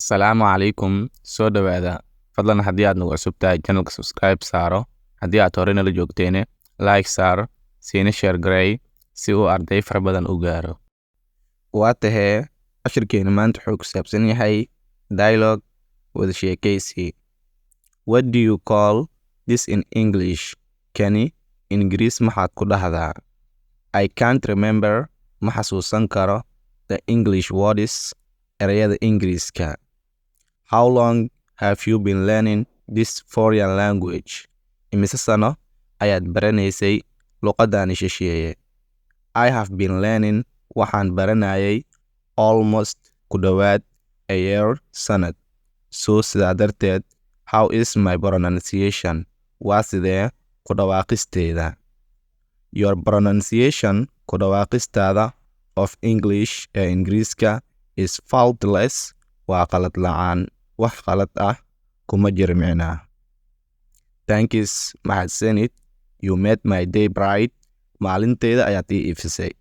Asalaamu calaykum, soo dhowaada. Fadlan haddii aad nagu cusub tahay channelka, subscribe saaro. Haddii aad hore nala joogteene, like saar, siina share garey si uu arday fara badan u gaaro. Waa tahee, cashirkeena maanta wuxuu ku saabsan yahay dialogue, wada sheekaysi. What do you call this in English? Kani Ingiriis maxaad ku dhahdaa? I can't remember, ma xasuusan karo, the English words, erayada Ingiriiska. How long have you been learning this foreign language? Imise sano ayaad baranaysay luqadani shisheeye? I have been learning, waxaan baranayay, almost, ku dhowaad, a year, sanad. So, sidaa darteed, how is my pronunciation? Waa sidee ku dhawaaqisteeda? Your pronunciation, ku dhawaaqistaada, of English, ee Ingiriiska, is faultless, waa qalad la'aan, wax qalad ah kuma jiro micnaa. Thanks, mahadsanid. You made my day bright, maalinteyda ayaad ii ifisay.